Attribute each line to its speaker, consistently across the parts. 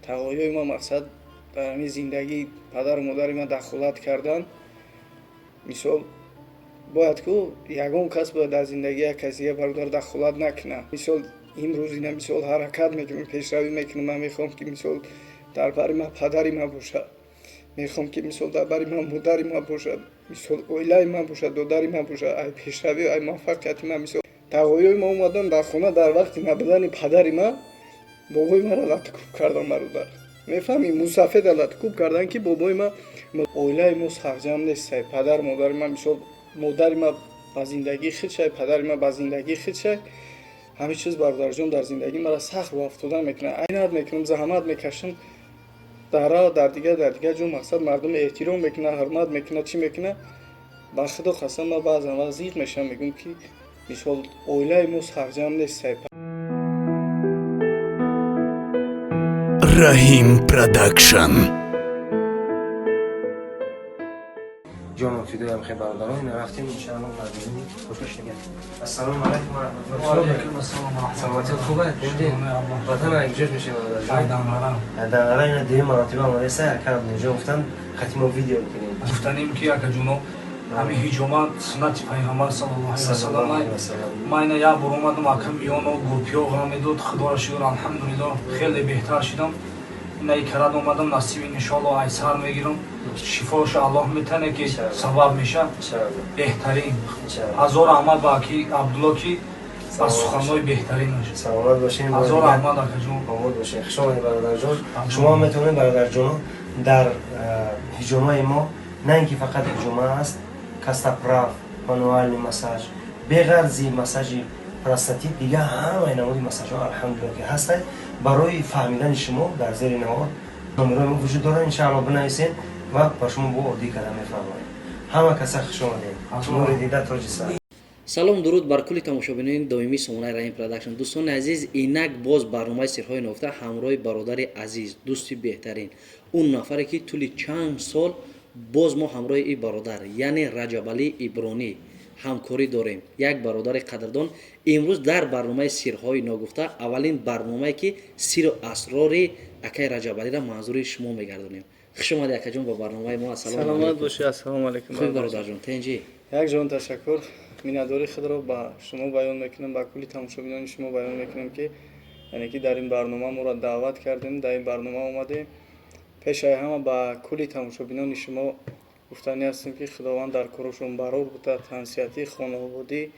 Speaker 1: Тағоиёи ма, мақсад, дар ҳамин зиндагӣ падару модари ман дахолат кардан. Мисол, бояд ку ягон кас бояд дар зиндагии як кас дига, бародар, дахолат накунад. Мисол, имрӯз ина, мисол, ҳаракат мекунем, пешравӣ мекунем. Ман мехоҳам, ки, мисол, дар бари ман падари ман бошад, мехоҳам, ки, мисол, дар бари ман модари ман бошад, мисол, оилаи ман бошад, додари ман бошад. Ай пешравӣ, ай муваффақияти ман, мисол, тағоиёи ма омадан дар хона, дар вақти набудани падари ман бобои маро латукӯб кардан. Бародар, мефаҳмӣ, мусафеда латукӯб кардан, ки бобои ма. Оилаи мо сарҷамъ нестай. Падару модари ман, мисол, модари ма ба зиндагии худшай, падари ма ба зиндагии худшай. Ҳамин чиз, бародарҷон, дар зиндагӣ маро сахт рӯафтода мекунад. Айнат мекунам, заҳмат мекашам дара дар дигар ҷо, мақсад, мардум эҳтиром мекунад, ҳурмат мекунад, чӣ мекунад. Ба худо қасам, ман баъзан вақт зиқ мешавам, мегӯям, ки, мисол, оилаи мо сарҷамъ нестай.
Speaker 2: Раҳим Продакшн.
Speaker 3: Ҷону фидоям хе бародарон, ина рафтем, иншаалло, бардорини хушоштага. Ассалому алайкум ва раҳматуллоҳ. Саломатият хуб аст? Ватан якҷош мешем, бародарҷон. Данғара ина дуюм маротиба омадаеса, ака Абдулҷон гуфтанд, хати мо видео бикунем.
Speaker 4: Гуфтанем, ки акаҷоно, ҳамин ҳиҷома суннати пайғамбар саллаллоҳу алайҳи васаллам. Ман ина як бор омадам, ака, миёно гурпиё ғам медод. Худоро шукр, алҳамдулиллоҳ, хеле беҳтар шудам. Ина икарат омадам, насиби, иншоалло, айсар мегирам. Шифоша Аллоҳ метане, ки сабаб меша беҳтарин. Ҳазор раҳмат ба аки Абдулло, ки ба суханҳои беҳтаринаш.
Speaker 3: Саломат бошем.
Speaker 4: Ҳазор раҳмат, акаҷон.
Speaker 3: Обод бошем. Хуш омадед, бародарҷон. Шумо ҳам метавонед, бародарҷоно, дар ҳиҷомаи мо, на ин ки фақат ҳиҷома аст, костоправ, мануальный массаж, беғарзи массажи простатит, дига ҳамаи намуди массажҳо, алҳамдулилла, ки ҳастанд. Барои фаҳмидани шумо дар зери навор номерои мо вуҷуд дорад, иншаалло, бинависед ва ба шумо бо оддӣ карда мефаҳмонем. Ҳама каса хуш омадед, нури дида, тоҷи сар.
Speaker 5: Салом, дуруд бар кулли тамошобинони доимии сомонаи Раҳим Продакшн. Дӯстони азиз, инак боз барномаи Сирҳои ногуфта ҳамроҳи бародари азиз, дӯсти беҳтарин, он нафаре, ки тӯли чанд сол боз мо ҳамроҳи ин бародар, яъне Раҷабалӣ Ибронӣ, ҳамкорӣ дорем. Як бародари қадрдон. Имрӯз дар барномаи Сирҳои ногуфта аввалин барномае, ки сиру асрори акаи Раҷабалиро манзури шумо мегардонем. Хуш омадӣ, акаҷон, ба барномаи мо.
Speaker 1: Саломат бошӣ, ассалому алайкум.
Speaker 5: Хуби, бародарҷон, тенҷӣ?
Speaker 1: Як ҷон, ташаккур. Миннатдории худро ба шумо баён мекунам, ба кулли тамошобинони шумо баён мекунем, ки яъне ки дар ин барнома моро даъват кардем, дар ин барнома омадем. Пешаи ҳама ба кулли тамошобинони шумо гуфтанӣ ҳастем, ки Худованд дар корошон барор бутад, тансиҳатӣ, хонаободӣ,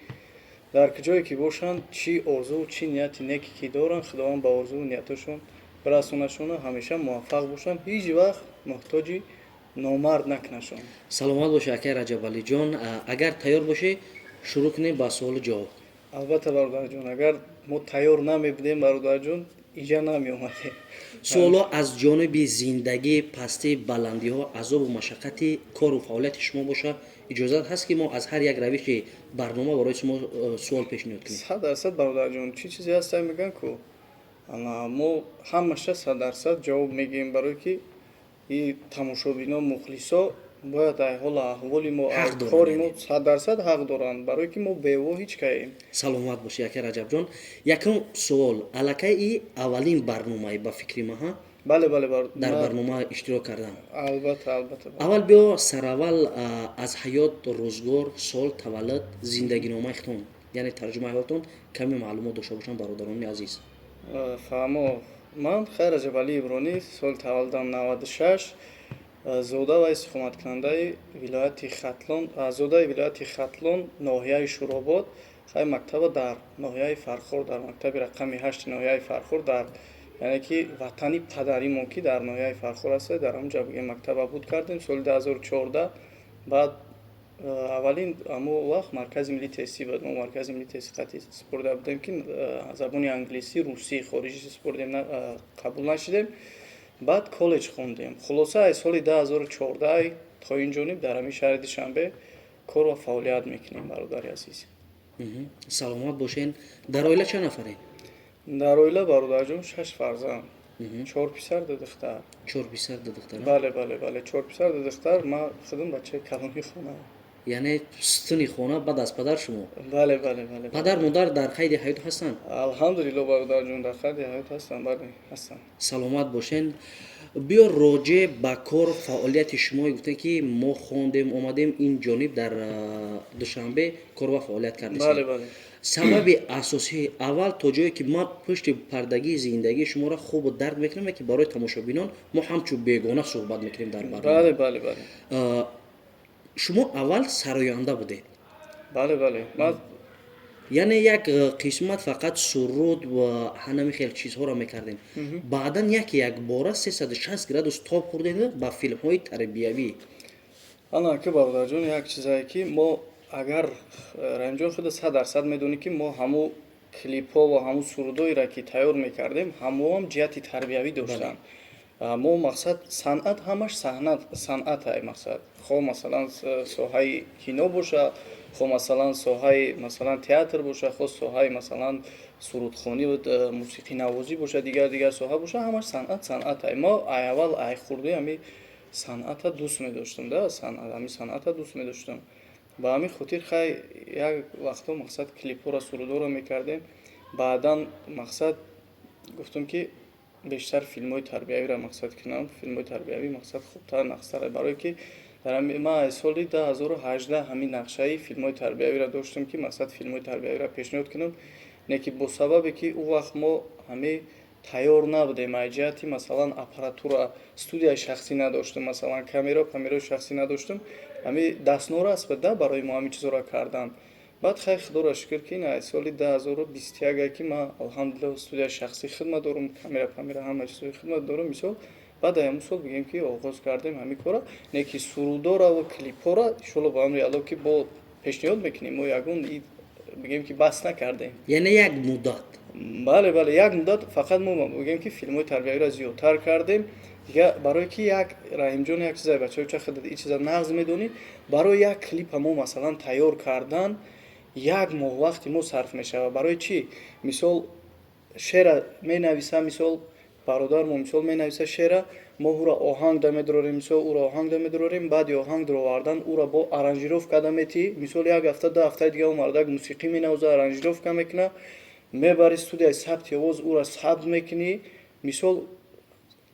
Speaker 1: дар куҷое ки бошанд, чӣ орзу, чӣ нияти неке ки доранд, Худованд ба орзуву ниятошон бирасонашону ҳамеша муваффақ бошанд, ҳеҷ вақт муҳтоҷи номард накунашон.
Speaker 5: Саломат бошӣ, акаи Раҷабалиҷон. Агар тайёр бошӣ, шурӯъ кунем ба суолу ҷавоб.
Speaker 1: Албатта, бародарҷон, агар мо тайёр намебудем, бародарҷон, иҷа намеомадем.
Speaker 5: Суолҳо аз ҷониби зиндагӣ, пастӣ, баландиҳо, азобу машаққати кору фаъолияти шумо бошад. Иҷозат ҳаст, ки мо аз ҳар як равиши барнома барои шумо суол пешниҳод кунем?
Speaker 1: 100%, бародарҷон. Чӣ чизе ҳаста, мегӯянд ку, мо ҳамаша 100% ҷавоб мегӯем, барое ки и тамошобино, мухлисо бояд ай ҳолу аҳволи мо, кори мо 100% ҳақ доранд, барое ки мо бево ҳеҷ каем.
Speaker 5: Саломат бошӣ, ака Раҷабҷон. Якум суол: аллакай и аввалин барномаи, ба фикри ма, ҳа?
Speaker 1: Бале.
Speaker 5: Дар барнома иштирок кардан.
Speaker 1: Албатта.
Speaker 5: Аввал биё, сараввал аз ҳаёт, рӯзгор, сол таваллуд, зиндагиномаи худтон, яъне тарҷумаи ҳолтон каме маълумот дошта бошанд бародарони азиз.
Speaker 1: Фаҳмо. Ман хайр, Раҷабалӣ Ибронӣ, соли таваллудам 96, зода ва истиқоматкунандаи вилояти Хатлон, зодаи вилояти Хатлон, ноҳияи Шӯробод. Хай, мактаба дар ноҳияи Фархор, дар мактаби рақами 8-и ноҳияи Фархор, дар, яъне ки, ватани падаримон, ки дар ноҳияи Фархор аст, дар ҳамонҷа бигем мактаба буд кардем соли 2014. Баъд аввалин ҳамо вақт маркази миллии тестӣ буд. Мо маркази миллии тестӣ қатъи супурда будем, ки забони англисӣ, русӣ, хориҷӣ супурдем, қабул нашидем. Баъд коллеҷ хондем. Хулоса, аз соли 2014 то ин ҷониб дар ҳамин шаҳри Душанбе кор ва фаъолият мекунем, бародари азиз.
Speaker 5: Саломат бошен. Дар оила чанд нафарем?
Speaker 1: Дар оила, бародарҷон, шаш фарзанд: чор писар, ду духтар.
Speaker 5: Чор писар, ду духтар.
Speaker 1: Бале, чор писар, ду духтар. Ман худам бачаи калони хонаам.
Speaker 5: Яъне сутуни хона баъд аз падар шумо.
Speaker 1: Бале, бале, бале.
Speaker 5: Падар, модар дар қайди ҳаёт ҳастанд?
Speaker 1: Алҳамдулилло, бародарҷон, дар қайди ҳаёт ҳастанд, бале, ҳастанд.
Speaker 5: Саломат бошен. Биё, роҷеъ ба кор фаъолияти шумо. Гуфтем, ки мо хондем, омадем ин ҷониб, дар Душанбе кор ва фаъолият кардем.
Speaker 1: Бале, бале.
Speaker 5: Сабаби асосии аввал, то ҷое ки ман пушти пардагии зиндагии шуморо хубу дарк мекунам, ки барои тамошобинон мо ҳамчун бегона суҳбат мекунем дар барнома.
Speaker 1: Бале, бале, бале.
Speaker 5: Шумо аввал сароянда будед.
Speaker 1: Бале, бале, ман.
Speaker 5: Яъне як қисмат фақат суруд ва ҳанами хел чизҳоро мекардем, баъдан яке якбора 360 градус тоб хӯрдем ба филмҳои тарбиявӣ.
Speaker 1: Ана ки, бародарҷон, як чизае, ки мо агар, Раҳимҷон, худа 100% медонӣ, ки мо ҳамун клипҳо ва ҳамун сурудҳоеро, ки тайёр мекардем, ҳамоам ҷиҳати тарбиявӣ доштанд. Мо, мақсад, санъат ҳамаш санъатай, мақсад, хо масалан соҳаи кино боша, хо масалан соҳаи, масалан, театр боша, хо соҳаи, масалан, сурудхонӣ, мусиқинавозӣ боша, дигар дигар соҳа боша, ҳамаш санъат санъатай. Мо ай аввал, ай хурдӣ ҳами санъата дӯст медоштам да, ҳами санъата дӯст медоштам. Ба ҳамин хотир, хай, як вақтҳо, мақсад, клипҳоро, сурудҳоро мекардем. Баъдан, мақсад, гуфтам, ки бештар филмҳои тарбиявиро, мақсад, кунам. Филмҳои тарбиявӣ, мақсад, хубтар, нақстар, барое ки ман аз соли 2018 ҳамин нақшаи филмҳои тарбиявиро доштам, ки, мақсад, филмҳои тарбиявиро пешниҳод кунам. Не ки бо сабабе ки ӯ вақт мо ҳамин тайёр набудем аз ҷиҳати, масалан, аппаратура, студияи шахсӣ надоштем, масалан, камера, камераи шахсӣ надоштем, ҳами дастнорас буд да барои мо ҳамин чизҳоро кардан. Баъд, хай, худоро шукр, ки ин соли 2021, ки ман, алҳамдулилло, студияи шахсии хидмат дорам, камера памера, ҳама чизҳои хидмат дорам. Мисол, баъд ҳамун сол, бигем, ки оғоз кардем ҳамин кора. Не ки сурудора ва клипҳоро, иншолло, ба амри Алло, ки бо пешниҳод мекунем. Мо ягон, бигем, ки бас накардем.
Speaker 5: Яъне як муддат.
Speaker 1: Бале, бале, як муддат фақат мо, бигем, ки филмҳои тарбиявиро зиёдтар кардем дига, барое ки як, Раҳимҷон, як чизае, бачаҳо, ча и чиза нағз медонӣ, барои як клипа мо, масалан, тайёр кардан як моҳ вақти мо сарф мешавад. Барои чӣ? Мисол, шера менависа, мисол, бародармо, мисол, менависа шера, мо ӯро оҳанг да медорорем, мисол, ӯро оҳанг да медорорем. Баъди оҳанг дуровардан ӯро бо аранжировка да метӣ, мисол, як ҳафта, 2 ҳафтаи дига ӯ мардак мусиқӣ менавоза, аранжировка мекуна, мебари студияи сабти овоз, ӯро сабт мекунӣ, мисол,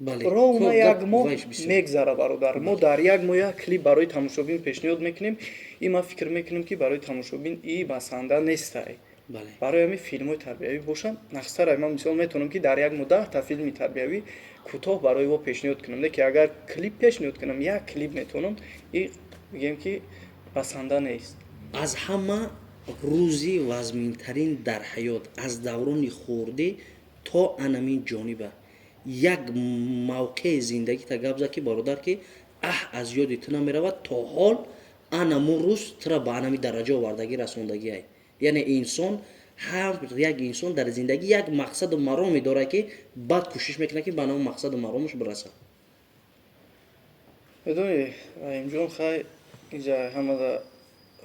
Speaker 1: ровно як моҳ мегзара, бародар. Мо дар як моҳ як клип барои тамошобин пешниҳод мекунем. И ман фикр мекунем, ки барои тамошобин и басанда нестай. Барои ҳамин филмҳои тарбиявӣ бошанд нақстара. Ман, мисол, метавонам, ки дар як моҳ 10та филми тарбиявӣ кӯтоҳ барои во пешниҳод кунам. Лекин агар клип пешниҳод кунам, як клип метавонам, и, бигем, ки басанда нест.
Speaker 5: Аз ҳама рӯзи вазминтарин дар ҳаёт, аз даврони хурдӣ то анамин ҷониба, як мавқеи зиндагита гап зад, ки, бародар, ки аҳ, аз ёди ту намеравад то ҳол, анамун рӯз тура ба анами дараҷа овардагӣ, расондагиай. Яъне инсон, ҳар як инсон дар зиндагӣ як мақсаду мароме дорад, ки баъд кӯшиш мекунад, ки ба анамун мақсаду маромаш бирасад.
Speaker 1: Медонӣ, Раҳимҷон, хай, инҷа ҳамада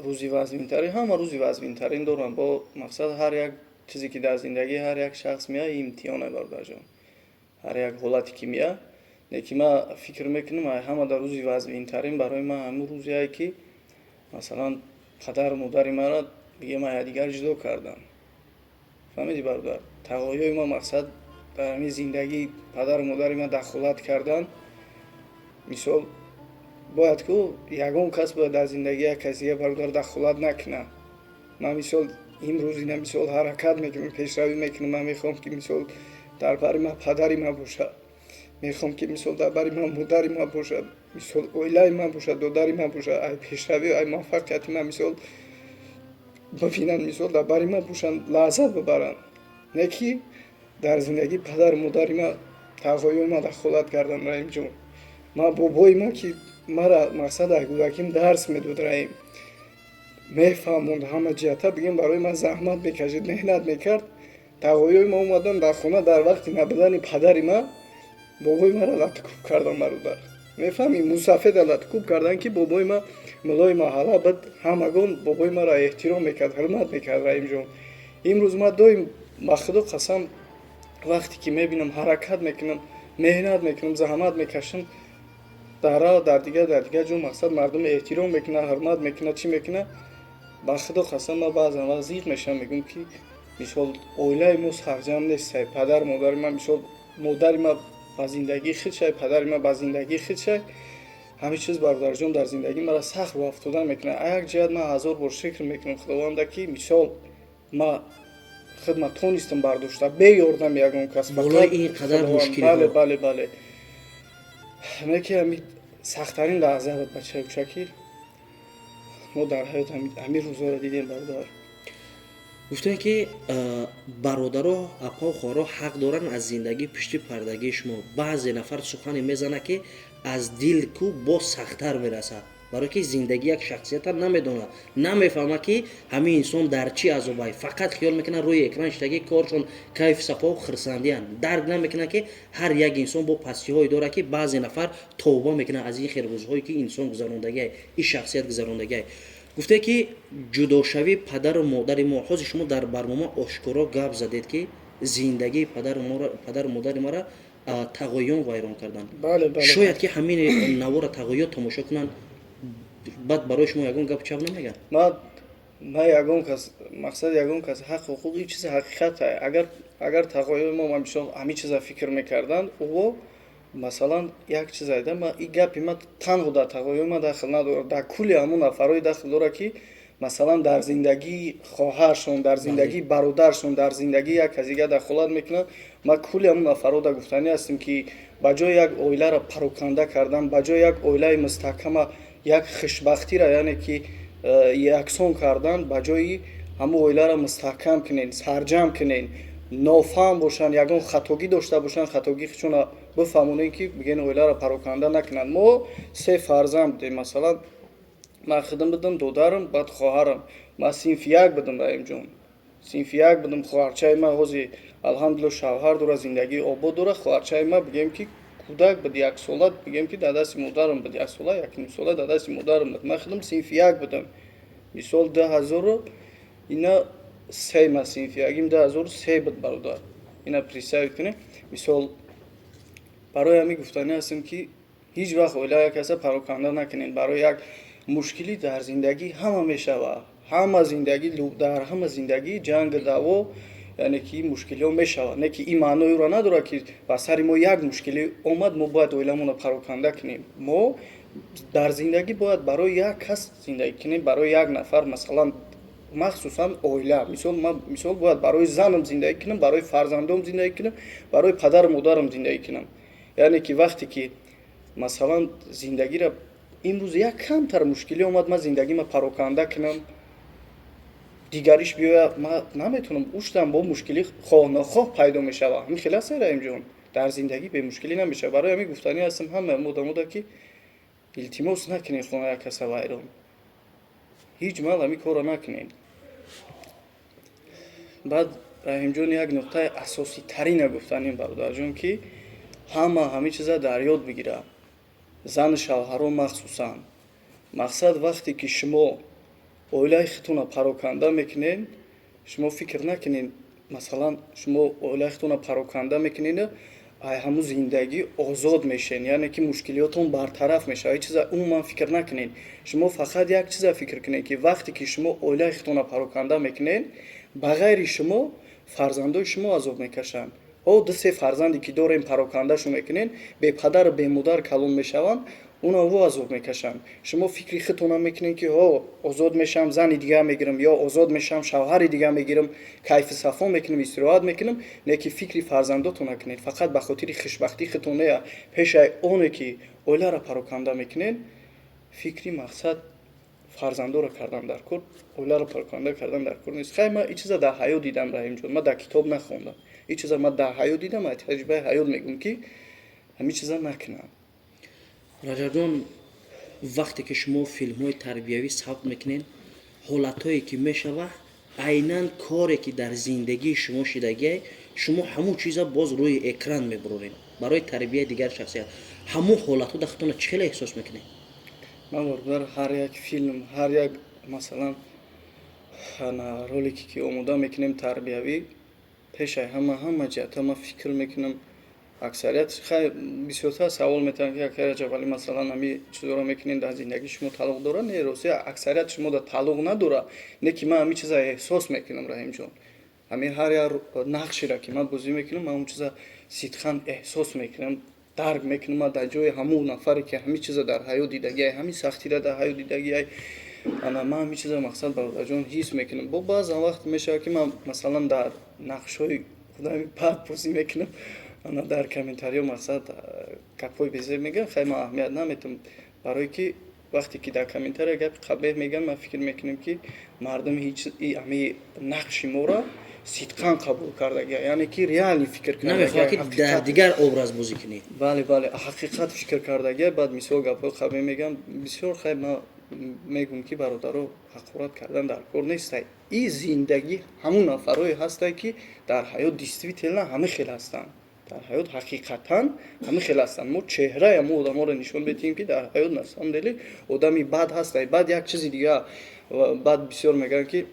Speaker 1: рӯзи вазминтарин, ҳама рӯзи вазминтарин доранд. Бо, мақсад, ҳар як чизе, ки дар зиндагии ҳар як шахс меяд, имтиҳоне, бародарҷон, ҳар як ҳолате, ки меяд. Лекин ман фикр мекунам, ҳама дар рӯзи вазминтарин барои ман ҳамун рӯзее, ки, масалан, падару модари маро, бигем, аз якдигар ҷудо карданд. Фаҳмидӣ, бародар? Тағоиёи ман, мақсад, дар ҳамин зиндагии падару модари ман дахолат карданд. Мисол, бояд ку ягон кас бояд дар зиндагии як каси дига, бародар, дахолат накунад. Ман, мисол, имрӯз ина, мисол, ҳаракат мекунам, пешравӣ мекунам. Ман мехоҳам, ки, мисол, дар бари ман падари ман бошад, мехоҳам, ки, мисол, дар бари ман модари ман бошад, мисол, оилаи ман бошад, додари ман бошад, ай пешравӣ, ай муваффақияти ман, мисол, бибинанд, мисол, дар бари ман бошанд, лаззат бибаранд. Не ки дар зиндагии падару модари ман, тағоиёи ман дахолат карданд, Раҳимҷон. Ман бобои ман, ки мара, мақсад, ай кӯдаким дарс медод, Раҳим, мефаҳмонд ҳама ҷиҳата, бигем, барои ман заҳмат мекашид, меҳнат мекард. Тағоиёи ман омаданд дар хона, дар вақти набудани падари ман бобои маро латукӯб карданд, бародар, мефаҳмӣ? Мусафеда латукӯб карданд, ки бобои ман мулои маҳалла буд, ҳамагон бобои маро эҳтиром мекард, ҳурмат мекард, Раҳимҷон. Имрӯз ман доим, ба Худо қасам, вақте ки мебинам, ҳаракат мекунам, меҳнат мекунам, заҳмат мекашам. Дар дар дигар ҷо мақсад мардум эҳтиром мекунад, ҳурмат мекунад, чӣ мекунад. Ба худо қасам, ман баъзан вақт зиқ мешавам, мегӯям, ки мисол оилаи мо сарҷамъ нест. Падару модари ман, мисол, модари ман ба зиндагии худшай, падари ман ба зиндагии худшай. Ҳамин чиз, бародарҷон, дар зиндагӣ маро сахт рӯафтода мекунад. Як ҷиҳат ман ҳазор бор шукр мекунам Худованда, ки мисол ма худма тонистам бардошта бе ёрдами ягон кас.
Speaker 5: Болои ин қадар мушкилиҳо.
Speaker 1: Бале, неки ҳами сахттарин лаҳза буд, бачаюча, ки мо дар ҳаёт ҳамин рӯзҳоро дидем, бародар.
Speaker 5: Гуфтем, ки бародаро, апау, хоҳаро ҳақ доранд аз зиндагии пишти пардагии шумо. Баъзе нафар сухане мезанад, ки аз дил ку боз сахттар мерасад, барое ки зиндагӣ як шахсията намедонад, намефаҳмад, ки ҳамин инсон дар чӣ азобай. Фақат хиёл мекунад, рӯи экран шидаги коршон кайф, сафову хирсандиянд. Дарк намекунад, ки ҳар як инсон бо пастиҳое дорад, ки баъзе нафар тавба мекунад аз ин хел рӯзҳое, ки инсон гузарондагиай, ин шахсият гузарондагиай. Гуфте, ки ҷудошавии падару модари мо. Ҳозир шумо дар барнома ошкоро гап задед, ки зиндагии падару модари маро тағоён вайрон карданд. Шояд ки ҳамин навора тағоё тамошо кунанд, баъд барои шумо ягон гап чап намегӯянд?
Speaker 1: Ман ягон кас, мақсад, ягон кас ҳақ, ҳуқуқ, ин чизи ҳақиқат. Агар тағоёи мо, мисол, ҳамин чиза фикр мекарданд, ӯ масалан як чиз айда. Ма ин гапи ма танҳо дар тағоёи ма дахл надорад, дар кулли ҳамон нафарҳое дахл дорад, ки масалан дар зиндагии хоҳаршон, дар зиндагии бародаршон, дар зиндагии як кас дига дахолат мекунанд. Ма кулли ҳамон нафарҳо да гуфтанӣ ҳастем, ки ба ҷои як оиларо пароканда кардан, ба ҷои як оилаи мустаҳкама, як хушбахтиро, яъне ки яксон кардан, ба ҷои ҳамон оиларо мустаҳкам кунен, сарҷамъ кунен. Нофаҳм бошанд, ягон хатогӣ дошта бошанд, хатогӣ худшона бифаҳмонем, ки бигӯен оиларо пароканда накунанд. Мо се фарзанд будем. Масалан, ман худам будам, додарам, баъд хоҳарам. Ман синфи як будам, Раҳимҷон, синфи як будам. Хоҳарчаи ман ҳозир, алҳамдулилла, шавҳар дорад, зиндагии обод дорад. Хоҳарчаи ман, бигӯем, ки кӯдак буд, яксола, бигӯем, ки дар дасти модарам буд, яксола, якнимсола дар дасти модарам буд. Ман худам синфи як будам, мисол, 2000 ина се ма синфи яким 2003 буд, бародар. Ина представить кунем. Мисол, барои ҳамин гуфтанӣ ҳастем, ки ҳеҷ вақт оила як каса пароканда накунед. Барои як мушкилӣ дар зиндагӣ ҳама мешавад, ҳама зиндагӣ, дар ҳама зиндагӣ ҷангу даъво, яъне ки мушкилиҳо мешавад. Не ки ин маънои ӯро надорад, ки ба сари мо як мушкилӣ омад, мо бояд оиламонро пароканда кунем. Мо дар зиндагӣ бояд барои як кас зиндагӣ кунем, барои як нафар, масалан, махсусан оила. Мисол, ман, мисол, бояд барои занам зиндагӣ кунам, барои фарзандом зиндагӣ кунам, барои падару модарам зиндагӣ кунам. Яъне ки вақте ки, масалан, зиндагиро имрӯз як камтар мушкилӣ омад, ман зиндагима пароканда кунам, дигариш биёяд, ман наметавонам уштам. Бо мушкилӣ хоҳ нохоҳ пайдо мешавад. Ҳамин хел аст, Раҳимҷон, дар зиндагӣ бемушкилӣ намешавад. Барои ҳамин гуфтанӣ ҳастам ҳама одамода, ки илтимос, накунед хона як каса вайрон. Ҳеҷ мал ҳамин корро накунед. Баъд, Раҳимҷон, як нуқтаи асоситарина гуфтанем, бародарҷон, ки ҳама ҳамин чиза дар ёд бигирад, зану шавҳаро махсусан. Мақсад, вақте ки шумо оилаи худтонро пароканда мекунед, шумо фикр накунед, масалан, шумо оилаи худтонро пароканда мекунед, ай ҳамун зиндагӣ озод мешавед, яъне ки мушкилиётон бартараф мешавад. Ҳеҷ чиза умуман фикр накунед. Шумо фақат як чиза фикр кунед, ки вақте ки шумо оилаи худтонро пароканда мекунед, ба ғайри шумо фарзандои шумо азоб мекашанд. О, ду се фарзанде ки дорем, парокандашу мекунед, бепадару бемодар калон мешаванд, уна во азоб мекашанд. Шумо фикри худтона мекунед, ки ҳо, озод мешавам, зани дигар мегирам, ё озод мешавам, шавҳари дигар мегирам, кайфу сафо мекунам, истироҳат мекунам. Не ки фикри фарзандотон накунед. Фақат ба хотири хушбахтии худтон не, пешаи оне ки оиларо пароканда мекунед, фикри, мақсад, фарзандоро кардан дар кор, оиларо пароканда кардан дар кор нест. Хай, ман ин чиза дар ҳаёт дидам, Раҳимҷон, ман дар китоб нахондам. Ин чиза ман дар ҳаёт дидам, аз таҷрибаи ҳаёт мегӯм, ки ҳамин чиза накунам.
Speaker 5: Раҷабҷон, вақте ки шумо филмҳои тарбиявӣ сабт мекунед, ҳолатҳое ки мешава, айнан коре ки дар зиндагии шумо шидагиай, шумо ҳамун чиза боз рӯи экран мебуроред барои тарбияи дигар шахсият. Ҳамун ҳолатҳо дар худтона чӣ хеле эҳсос мекунед?
Speaker 1: Ман, бародар, ҳар як филм, ҳар як, масалан, ролике ки омода мекунем тарбиявӣ, пешаи ҳама, ҳама ҷиҳатҳо ман фикр мекунам. Аксарият хай бисёртар савол метавонанд, ки акай Раҷабалӣ, масалан, ҳами чизоро мекунед, дар зиндагии шумо тааллуқ дорад? Не, рости, аксарият шумо да тааллуқ надорад, не ки ман ҳамин чиза эҳсос мекунам, Раҳимҷон. Ҳамин ҳар як нақшеро ки ман бозӣ мекунам, ман он чиза сидқан эҳсос мекунам, дарк мекунам. Ман дар ҷои ҳамун нафаре, ки ҳамин чиза дар ҳаёт дидагиай, ҳамин сахтира дар ҳаёт дидагиай, ана ман ҳамин чиза, мақсад, бародарҷон, ҳис мекунам. Бо баъзан вақт мешавад, ки ман, масалан, дар нақшҳои худами бад бозӣ мекунам, ана дар комментариҳо, мақсад, гапҳои безеб мегӯям. Хай, ман аҳамият наметам, барое ки вақте ки дар комментария гапи қабеҳ мегӯянд, ман фикр мекунем, ки мардум ҳеҷ ҳамин нақши моро сидқан қабул кардагия, яъне ки реально фикр
Speaker 5: намехоҳад, ки дар дигар образ бозӣ кунӣ.
Speaker 1: Бале, ҳақиқат фикр кардагия. Баъд, мисол, гапҳои қабеҳ мегӯям бисёр. Хай, ман мегӯм, ки бародаро, ҳақорат кардан дар кор нестай. И зиндагӣ ҳамун нафарое ҳастанд, ки дар ҳаёт действительно ҳамин хел ҳастанд, дар ҳаёт ҳақиқатан ҳамин хел ҳастанд. Мо чеҳраи ҳамун одаморо нишон медиҳем, ки дар ҳаёт на самом деле одами бад ҳастай. Баъд як чизи дига, баъд бисёр мегӯянд, ки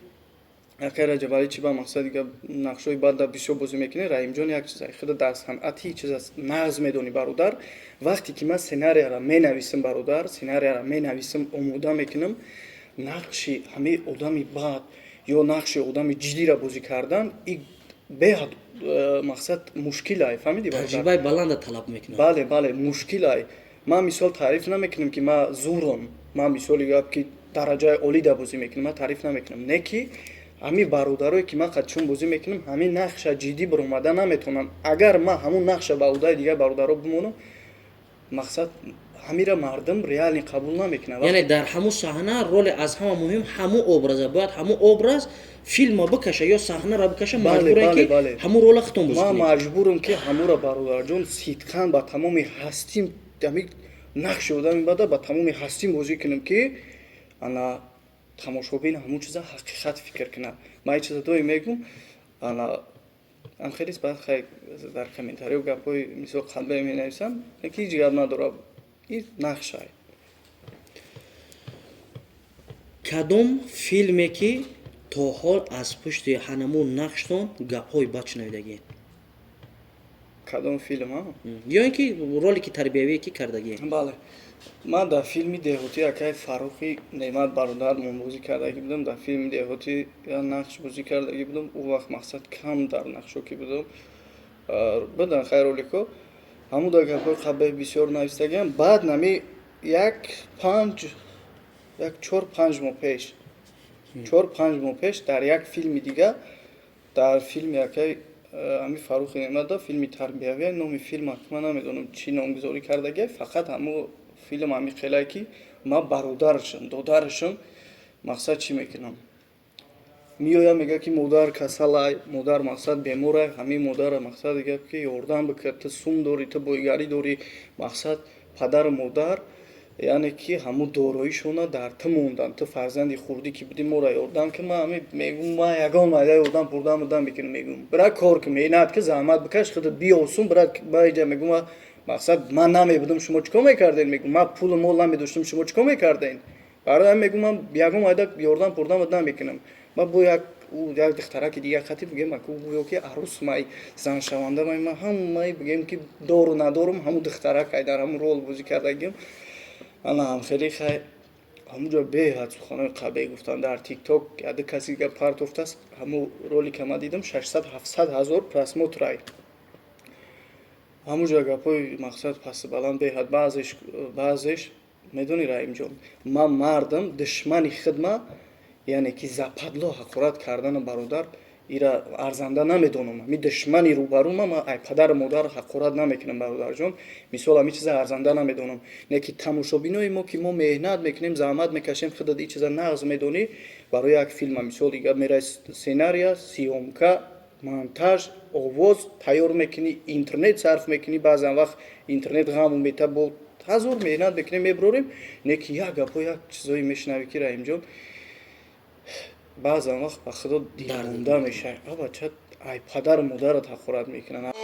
Speaker 1: акай Раҷабалӣ, чӣ ба мақсади гап нақшҳои бад дар бисёр бозӣ мекунӣ? Раҳимҷон, як чиз, худа дар санъати чиз аст, нағз медонӣ, бародар. Вақте ки ман сценарияро менависам, бародар, сценарияро менависам, омода мекунам, нақши ҳамаи одами бад ё нақши одами ҷиддиро бозӣ кардан и беҳад мақсад мушкилай, фаҳмидӣ, бародар?
Speaker 5: Таҷрибаи баланда талаб мекунад.
Speaker 1: Бале, мушкилай. Ман, мисол, таъриф намекунам, ки ман зурам, ман, мисоли гап, ки дараҷаи олида бозӣ мекунам, ман таъриф намекунам. Не ки ҳамин бародарое, ки ман қадчун бозӣ мекунам, ҳамин нақша ҷиддӣ баромада наметавонанд. Агар ман ҳамун нақша ба ӯҳдаи дигар бародаро бимонам, мақсад, ҳамира мардум реально қабул намекунад.
Speaker 5: Яъне дар ҳамун саҳна роли аз ҳама муҳим ҳамун образа бояд, ҳамун образ филмро бикаша ё саҳнаро бикаша, маҷбуре, ки ҳамун рола худтон бозӣ
Speaker 1: Ман
Speaker 5: кунед.
Speaker 1: маҷбурам, ки ҳамура, бародарҷон, сидқан ба тамоми ҳастим ҳами нақши одами бада ба тамоми ҳастим бозӣ кунам, ки ана тамошобин ҳамун чиза ҳақиқат фикр кунад. Ман ин чиза доим мегӯм. Ана ам хелис баъд, хай, дар комментариҳо гапҳои, мисол, қалбе менависам, ки ҳеҷ гап надорад, ин нақшай.
Speaker 5: Кадом филме, ки то ҳол аз пушти ҳанамун нақштон гапҳои бад шунавидагиен?
Speaker 1: Кадом филм, а?
Speaker 5: Ё ин ки роли ки тарбиявие ки кардагиен?
Speaker 1: Бале, ман дар филми деҳотӣ акай Фаррухи Неъмат бародармон бозӣ кардагӣ будам. Дар филми деҳотӣ як нақш бозӣ кардагӣ будам. Ӯ вақт, мақсад, кам дар нақшо ки будам, будан, хай, роликҳо. Ҳамун дар гапҳои қабеҳ бисёр навистагиам. Баъд нами як панҷ, як 4-5 моҳ пеш, 4-5 моҳ пеш дар як филми дига, дар филми акай ҳамин Фаррухи Неъмат, филми тарбиявия, номи филм ман намедонам, чӣ номгузорӣ кардагия, фақат ҳамун филм ҳамин хелае, ки ман бародарашам, додарашам, мақсад, чӣ мекунам, меоям, мегӯяд, ки модар касалай, модар, мақсад, беморай, ҳамин модара, мақсад, гап, ки ёрдам бикар, ту сум дорӣ, ту бойгарӣ дорӣ, мақсад, падару модар, яъне ки ҳамун дороишона дар ту монданд, ту фарзанди хурдӣ ки будӣ, моро ёрдам ки. Ман ҳамин мегӯм, ман ягон майда ёрдам бурдам будам мекунам, мегӯм, бира, кор кун, меҳнат ки, заҳмат бикаш, худат биёсун, бира. Ба иҷа мегӯм, мақсад, ман намебудам, шумо чӣ кор мекардед? Мегӯм, ман пулу мол намедоштам, шумо чӣ кор мекардед? Барои ҳамин мегӯм, ман ягон майда ёрдам бурдам намекунам. Ман бо як як духтараки дигар хати бигем, аку гӯё ки арӯс май, заншаванда май, ман ҳамаи бигем, ки дору надорум, ҳамун духтарак ай дар ҳамун рол бозӣ кардагим. Ана ҳам хеле, хай, ҳамунҷо беҳад суханои қабеҳ гуфтанд. Дар Тикток яде каси гап партофтааст, ҳамун ролика ман дидам, 600-700 ҳазор просмотр ай. Ҳамунҷо гапҳои, мақсад, пасту баланд беҳад. Баъзеш, медонӣ, Раҳимҷон, ман мардам, душмани хидма, яъне ки западло ҳақорат кардана, бародар, ира арзанда намедонам. Ами душмани рӯбарӯма ман ай падару модар ҳақорат намекунам, бародарҷон. Мисол, ҳамин чиза арзанда намедонам. Не ки тамошобинои мо, ки мо меҳнат мекунем, заҳмат мекашем, худат ин чиза нағз медонӣ. Барои як филма, мисол, дига мерай, сценария, съёмка, монтаж, овоз тайёр мекунӣ, интернет сарф мекунӣ, баъзан вақт интернет ғаму мета, бо ҳазор меҳнат мекунем, мебурорем. Не ки як гапҳо, як чизое мешунавӣ, ки, Раҳимҷон, баъзан вақт ба худо дилмонда мешавӣ. А бача ай падару модарат ҳақорат мекунанд.